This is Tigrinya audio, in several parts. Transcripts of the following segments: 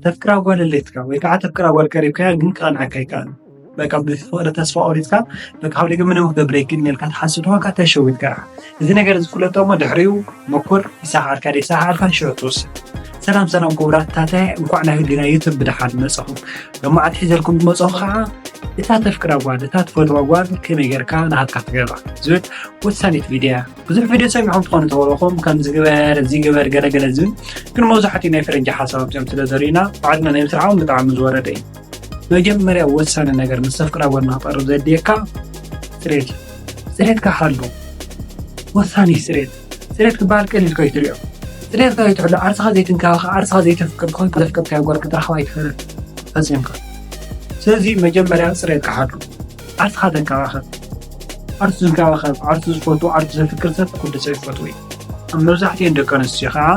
ተፍቅራ ጓል ኣሌትካ ወይ ከዓ ተፍቅራ ጓል ቀሪብካያ ግን ክቐንዓካ ይከኣል። በቃ ብፍቕሪ ተስፋ ቆሪፅካ በቃ ካብ ደገ ምንም ክገብረ ይክእል ኢልካ ትሓስብ ተኾንካ ተሸዊድካ። እዚ ነገር እዚ ፍለጦ እሞ ድሕሪኡ መኩር ይሰሓልካ ደይሰሓልካ ሽዑ ትወስን። ሰላም ሰላም ክቡራት ታታይ፣ እንኳዕ ናብ ህሊና ዩቱብ ብደሓን መፀኹም። ሎማዓንቲ ሒዘልኩም ዝመፀኹ ከዓ እታ ተፍቅራ ጓል እታ ትፈትዋ ጓል ከመይ ጌርካ ናሃትካ ትገብራ ዝብል ወሳኒት ቪድዮ እያ። ብዙሕ ቪድዮ ሰሚዕኩም ትኾኑ ተበለኹም ከምዚ ግበር እዚ ግበር ገለገለ ዝብል፣ ግን መብዛሕትኡ ናይ ፈረንጂ ሓሳብ ኣብዚኦም ስለ ዘርእዩና ባዕልና ናይ ምስርሓዎም ብጣዕሚ ዝወረደ እዩ። መጀመርያ ወሳኒ ነገር ምስ ተፍቅራ ጓል ንክትቐርብ ዘድልየካ ፅሬት እዩ። ፅሬትካ ሓሉ። ወሳኒ እዩ ፅሬት። ፅሬት ክበሃል ቀሊል ከይትሪኦ። ፅሬትካ ከይትሕሉ ዓርስኻ ዘይትንከባኸብ ዓርስኻ ዘይተፍቅር ትኾን ዘፍቀርካዮ ጓል ክትረኽባ ኣይትኽእልን ፈፂምካ። ስለዚ መጀመርያ ፅሬትካ ሓሉ። ዓርስኻ ተንከባኸብ። ዓርሱ ዝንከባኸብ ዓርሱ ዝፈቱ ዓርሱ ዘፍቅር ሰብ ኩሉ ሰብ ይፈትዎ እዩ። ኣብ መብዛሕትኤን ደቂ ኣንስትዮ ከዓ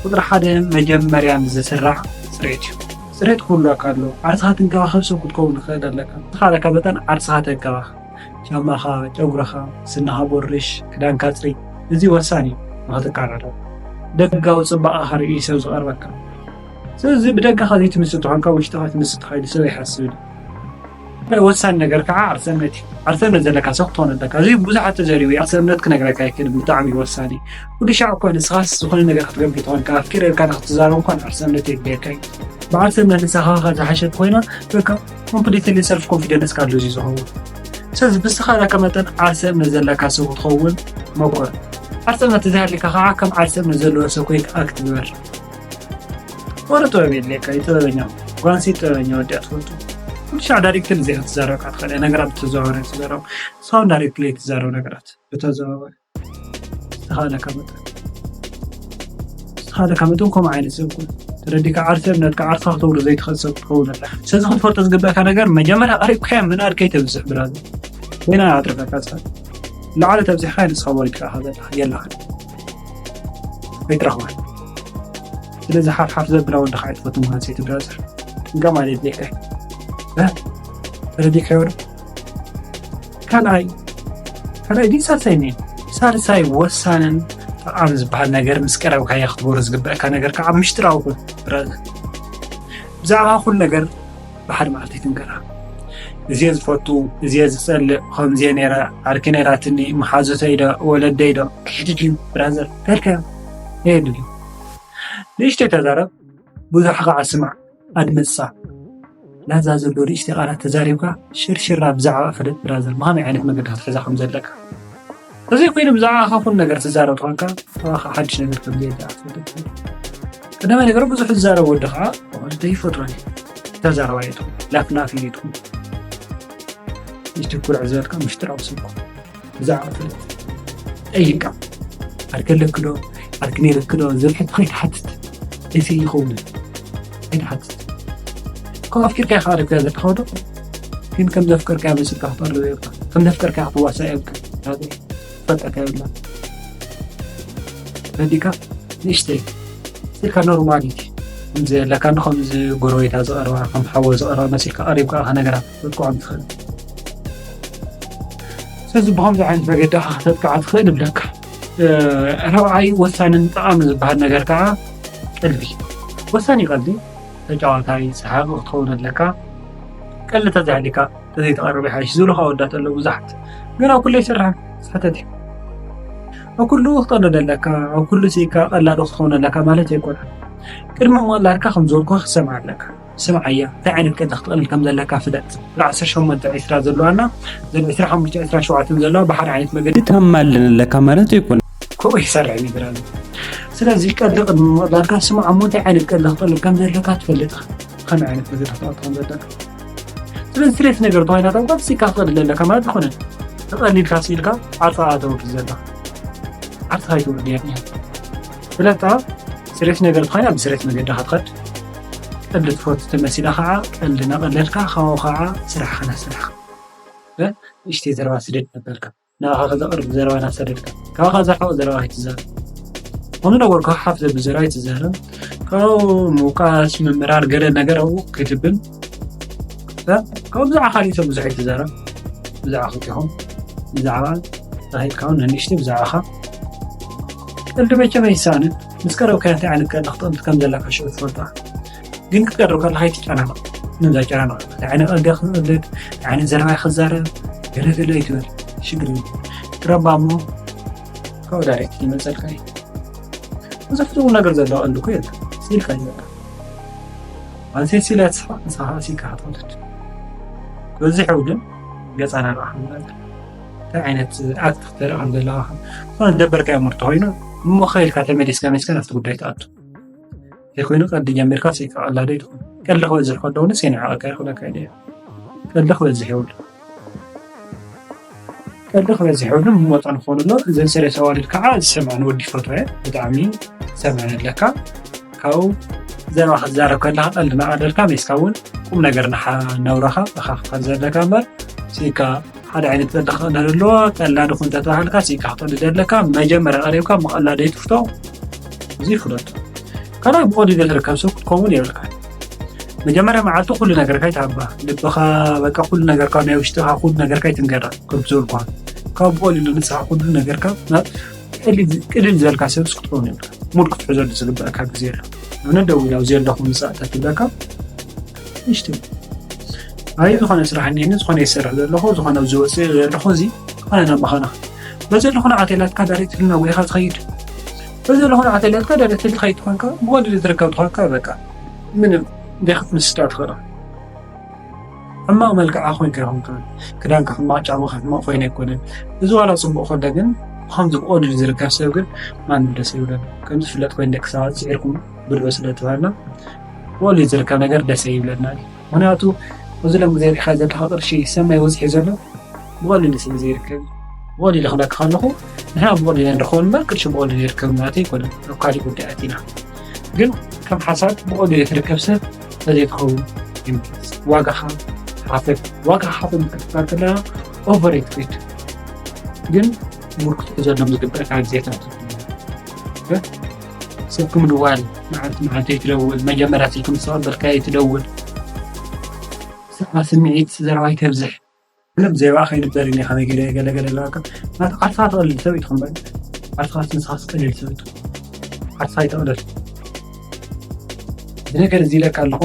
ቁፅሪ ሓደ መጀመርያን ዝስራዕ ፅሬት እዩ። ፅሬት ክህሉ ኣካሎ ዓርስኻ ትንከባኸብ ሰብ ክትከውን ይኽእል ኣለካ። ብዝተኻለካ መጠን ዓርስኻ ተንከባኸብ። ጫማኻ፣ ጨጉርኻ፣ ስንኻ ቦርሽ፣ ክዳንካ ኣፅሪ። እዚ ወሳኒ እዩ ንኽትቀራረብ። ደጋዊ ፅባቐኻ ርእዩ ሰብ ዝቐርበካ። ስለዚ ብደጋኻ ዘይትምስጥ ተኾንካ ውሽጥኻ ትምስጥ ተኻኢሉ ሰብ ኣይሓስብን እዩ። ናይ ወሳኒ ነገር ከዓ ዓርሰ እምነት እዩ። ዓርሰ እምነት ዘለካ ሰብ ክትኾን ኣለካ። እዚ ብዙሓት ተዘሪቡ እዩ። ዓርሰ እምነት ክነግረካ ኣይክእልን፣ ብጣዕሚ እዩ ወሳኒ። ኩሉ ሻዕ እኮ ንስኻስ ዝኾነ ነገር ክትገብር ተኾንካ ኣፍቂረልካ ንክትዛረብ እንኳን ዓርሰ እምነት የድልየካ እዩ። ብዓርሰ እምነት ንስኻ ዝሓሸት ኮይና በቃ ኮምፕሊትሊ ሰልፍ ኮንፊደንስ ካሉ እዚ ዝኸውን። ስለዚ ብስኻ ዳካ መጠን ዓርሰ እምነት ዘለካ ሰብ ክትኸውን መኮር። ዓርሰ እምነት ተዘይሃልካ ከዓ ከም ዓርሰ እምነት ዘለዎ ሰብ ኮይንካ ኣክት ግበር። ወረ ጥበብ የድልየካ እዩ ጥበበኛ። ጓንሲ ጥበበኛ ወዲያ ትፈልጡ። ኩሉ ሻዕ ዳይሬክት ዘይክትዛረብ ክትኽእል ነገራት ብተዘዋዋሪ ትዛረብ። እስኻውን ዳይሬክት ዘይትዛረብ ነገራት ብተዘዋዋሪ ዝተኻለካ መጠን ዝተኻለካ መጠን ከምኡ ዓይነት ሰብ ኩን ተረዲካ ዓርሰ እምነትካ ዓርሳ ክተውሪ ዘይትኽእል ሰብ ክትኸውን ኣለካ። ስለዚ ክትፈልጦ ዝግበእካ ነገር መጀመርያ ቀሪብካዮ ምንኣድ ከይተብዝሕ ብራዘር። ወይና ኣትርፈካ ፃ ላዕሊ ተብዚሕካ ንስኻ ወሪድካ ኢኻ ዘለኻ የለኻን ኣይትረኽባን። ስለዚ ሓፍሓፍ ዘብላ ወድኻ ኣይትፈቱ ምዃን ሴት ብራዘር እንካ ማለት የድልየካ ተረዲካዮ ዶ? ካልኣይ ካልኣይ ድዩ ሳልሳይ ኒ ሳልሳይ ወሳንን ጠቃሚ ዝበሃል ነገር ምስ ቀረብካዮ ክትገብሮ ዝግበእካ ነገር ከዓ ምሽጥራዊ ኩን ብራዘር። ብዛዕባ ኩሉ ነገር ብሓደ መዓልቲ ትንገራ። እዝየ ዝፈቱ እዝየ ዝፀልእ ከምዝየ ነይረ ዓርኪ ነይራትኒ መሓዙተይ ዶ ወለደይ ዶ ሕድድ እዩ ብራዘር ተልከ የድል እዩ። ንእሽተይ ተዛረብ ብዙሕ ከዓ ስማዕ ኣድምፃ። ላዛ ዘሎ ንእሽተይ ቃላት ተዛሪብካ ሽርሽራ ብዛዕባ ፍለጥ ብራዘር ብኸመይ ዓይነት መገዲ ክትሕዛ ከም ዘለካ ተዘይ ኮይኑ ብዛዕባኻ ኩሉ ነገር ትዛረብ ትኾንካ ተባኻ ሓድሽ ነገር ከም ዘየለ ክትፈልጥ ቀዳማይ ነገር ብዙሕ ዝዛረብ ወዲ ከዓ ወዲ ይፈጥረኒ ተዛረባ ይትኹም ላፍናፍ ይትኹም ይትኩር ዝበልካ ምሽጥራዊ ስልኩ ብዛዕባ ፍለጥ ጠይቃ ዓርኪ ኣለክዶ ዓርኪ ነይረክዶ ዝብል ሕቶ ከይትሓትት እዚ ይኸውን ከይትሓትት ካብ ኣፍቂርካ ኢኻ ዓርኪ ዘለካ ዶ ግን ከም ዘፍቀርካ መሲልካ ክትቐርብ የብልካ ከም ዘፍቀርካ ክትዋሳእ የብልካ ፈጠካ የብላ ረዲካ ንእሽተይ ስልካ ኖርማሊቲ ከምዚ ኣለካ እንዶ ከምዚ ጎረቤታ ዝቐርባ ከም ሓወ ዝቐርባ መሲልካ ቀሪብካ ኢኻ ነገራት ክትጥቅዖም ትኽእል ስለዚ ብኸምዚ ዓይነት መገዲ ኢኻ ክተጥቅዓ ትኽእል እብለካ ራብዓይ ወሳንን ጠቓሚ ዝበሃል ነገር ከዓ ቀልቢ ወሳኒ ቀልቢ ተጫዋታይ ሰሓቂ ክትኸውን ኣለካ ቀልቢ ተዘይሃሊካ ተዘይተቐርብ ይሓይሽ ዝብሉኻ ወዳት ኣለዉ ብዙሓት ግን ኣብ ኩሉ ኣይሰርሕን ስሕተት እዩ ኣብ ኩሉ ክትቐልድ ኣለካ ኣብ ኩሉ ስኢካ ቀላዲ ክትኸውን ኣለካ ማለት ኣይኮነን ቅድሚ ምቕላድካ ከም ዝበልኩ ክትሰምዓ ኣለካ ስምዓያ እንታይ ዓይነት ቀልዲ ክትቐልድ ከም ዘለካ ፍለጥ ብ ዓሰርተ ሸሞንተ ዒስራ ዘለዋና ዘን ዒስራ ሓሙሽተ ዒስራ ሸውዓተ ዘለዋ ብሓደ ዓይነት መገዲ ተማልን ኣለካ ማለት ኣይኮነን ከምኡ ይሰርሕ ይብራሉ ስለዚ ቀልዲ ቅድሚ ምቕላድካ ስምዓ እሞ እንታይ ዓይነት ቀልዲ ክትቐልድ ከም ዘለካ ትፈልጥ ከመይ ዓይነት መገዲ ክትቐልድ ከም ዘለካ ስለዚ ስሬት ነገር ተኮይና ታውቃ ሲካ ትኸድ ዘለካ ማለት ይኮነ ተቐሊልካ ስኢልካ ዓርሳ ኣተውርድ ዘለካ ዓርሳ ኣይትውርድ እያ ስለታ ስሬት ነገር ተኮይና ብስሬት መገዲ ክትኸድ ቀልዲ ትፈቱ ተመሲላ ከዓ ቀልዲ ናቐለልካ ካብኡ ከዓ ስራሕ ከና ስራሕ ንእሽተይ ዘረባ ስደድ ነበርካ ንኣኻ ከዘቕርብ ዘረባ ናሰደድካ ካባኻ ዝርሕቕ ዘረባ ከይትዛረብ ከምኡ ነበርኩ ሓፍ ዘብል ዘረባ ኣይትዛረብ ካብኡ ምውቃስ ምምራር ገለ ነገር ኣብኡ ከይትብል ካብ ብዛዕባ ካሊእ ሰብ ብዙሕ ኣይትዛረብ ብዛዕባ ክልቲኹም ብዛዕባ ተባሂልካ እውን ንንእሽተይ ብዛዕባኻ ቀልዲ መቸም ኣይሳንን ምስ ቀረብካዮ እንታይ ዓይነት ቀልዲ ክጠምት ከም ዘለካ ሽዑ ትፈልጣ ግን ክትቀርብ ከለካ ኣይትጨናነቕ። ምንም ዘጨናንቕ እንታይ ዓይነት ቀልዲ ክቕልድ፣ እንታይ ዓይነት ዘረባ ክዛረብ፣ ገለ ገለ ኣይትበል። ሽግር የለን። ቅረባ እሞ ካብኡ ዳይሬክት ይመፀልካ እዩ። ብዙሕ ትርጉም ነገር ዘለዎ ቀልዲ እኮ የለን። ስኢልካ እዩ በቃ። ማለት ስኢለ ትስሓቕ፣ ንስኻ ከዓ ስኢልካ ክትወልድ። በዚሑ ግን ገፃና ንረኣ ክንብል እንታይ ዓይነት ኣክት ክተርኢ ከም ዘለካ ዝኾነ ዝደበርካዮ ምርት ኮይኑ እሞ ከይልካ ተመሊስካ መሊስካ ናብቲ ጉዳይ ትኣቱ። ዘይኮይኑ ቀዲ ጀሚርካ ስኢልካ ቀላዶ ይትኹን። ቀልዲ ክበዝሕ ከለውንስ የንዕቐካ ይኹነካ ኢለ እየ። ቀልዲ ክበዝሕ የብሉ። ቀልዲ ክበዝሕ የብሉ። ብመጠኑ ክኾኑ ኣሎ። እዘን ሰለስተ ኣዋልድ ከዓ ዝሰምዐን ወዲ ፈትወ ብጣዕሚ ሰምዐን ኣለካ። ካብኡ ዘረባ ክትዛረብ ከለካ ቀልዲ እናቐለድካ ሜስካ እውን ቁም ነገር ንሓ ነውራኻ እኻ ክፈል ዘለካ እምበር ስኢልካ ሓደ ዓይነት ቀልዲ ክቕለድ ኣለዎ። ቀላዲ ኩን ተተባሃልካ ስኢልካ ክትቐልድ ኣለካ። መጀመርያ ቀሪብካ መቐላደይ ትፍቶ እዚ ይፍለጡ። ካልኣይ ብቐሊሉ ትርከብ ሰብ ክትከውን የብልካ። መጀመርያ መዓልቲ ኩሉ ነገርካ ይትሃባ። ልብኻ በቃ ኩሉ ነገርካ ናይ ውሽጥኻ ኩሉ ነገርካ ይትንገራ። ከም ዝበልኳ ካብ ብቐሊሉ ንስኻ ኩሉ ነገርካ ናብ ቅልል ዝበልካ ሰብስ ክትከውን የብልካ። ሙድ ክትሕዘሉ ዝግበኣካ ግዜ ኣሎ። ኣነ ደው ኢላ ኣብዚ ኣለኹ ምሳእ ተትብለካ ንሽቲ ኣይ ዝኾነ ስራሕ እኒሀኒ፣ ዝኾነ ይሰርሕ ዘለኹ፣ ዝኾነ ኣብዚ ወፅእ ዘለኹ እዚ ዝኾነ ናብ ምዃና በዚ ኣለኹ ንዓት የላትካ ዳይሬክት ናብ ወይኻ ትኸይድ። በዚ ኣለኹ ንዓት የላትካ ዳይሬክት ትኸይድ ትኾንካ ብቐሊሉ ትርከብ ትኾንካ በቃ ምንም ዴኻ ምስታ ትኽእላ ሕማቕ መልክዓ ኮይንካ ይኹን ክዳንካ ሕማቕ ጫማኻ ሕማቕ ኮይነ ኣይኮነን። እዚ ዋላ ፅቡቕ ከሎ ግን ብኸምዚ ብቐሊሉ ዝርከብ ሰብ ግን ማንም ደስ ይብለኒ። ከም ዝፍለጥ ኮይኑ ደቂ ሰባት ስዒርኩም ብልዑ ስለ ተባህልና ብቐሊሉ ዝርከብ ነገር ደስ ይብለና እዩ። ምክንያቱ እዚ ሎም ግዜ ሪኢኻ ዘለካ ቅርሺ ሰማይ ወፂሑ ዘሎ ብቐሊሉ ስለ ዘይርከብ ብቐሊሉ ክብለካ ከለኹ ንሕና ብቐሊሉ ንረኽቦ እምበር ቅርሺ ብቐሊሉ ይርከብ ማለት ኣይኮነን። ኣብ ካሊእ ጉዳይ ኣቲና ግን ከም ሓሳብ ብቐሊሉ ትርከብ ሰብ ተዘይትኸውን ይምለስ። ዋጋኻ ሓፈት ዋጋ ሓፈት ምክትካል ከለና ኦቨሬት ሬት ግን ሙድ ክትሕዘሎም ዝግበእካ ግዜታት ስልኪ ምድዋል መዓልቲ መዓልቲ ይትደውል መጀመርያ ስልኪ ምስ ተቐበልካ ይትደውል ስማ ስምዒት ዘረባ ይተብዝሕ ምንም ዘይባእ ከይንበር ኢኒ ከመይ ገለ ገለ ገለ ለካ ማለት ዓርሳ ትቐልል ሰብ ይትኹም በል ዓርሳ ንስኻ ትቀልል ሰብ ይትኹም ዓርሳ ይተቐለል እዚ ነገር እዚ ኢለካ ኣለኹ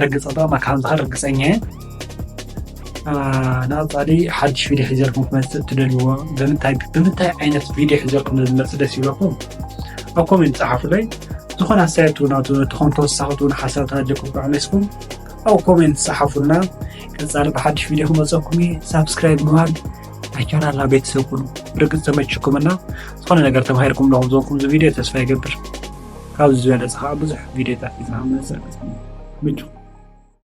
ርግፅ ጠማ ካብ ዝኸል ርግፀኛ እየ ንቐፃሊ ሓድሽ ቪድዮ ሒዘልኩም ክመፅእ ትደልዎ ብምንታይ ብምንታይ ዓይነት ቪድዮ ሒዘልኩም ዝመፅእ ደስ ይብለኩም ኣብ ኮሜንት ፀሓፉለይ ዝኾነ ኣስተያየት እውን ትኾን ተወሳኺ እውን ሓሳብ ተሃልኩም ብዕነስኩም ኣብ ኮሜንት ፀሓፉልና ቀፃሊ ብሓድሽ ቪድዮ ክመፀኩም ሳብስክራይብ ምባል ኣይቻናልና ቤተሰብ ኩኑ ርግፅ ተመችኩምና ዝኾነ ነገር ተማሂርኩም ኣለኹም ዘንኩም ዚ ቪድዮ ተስፋ ይገብር ካብዚ ዝበለፀ ከዓ ብዙሕ ቪድዮታት ሒዝና መፅእ ምቹ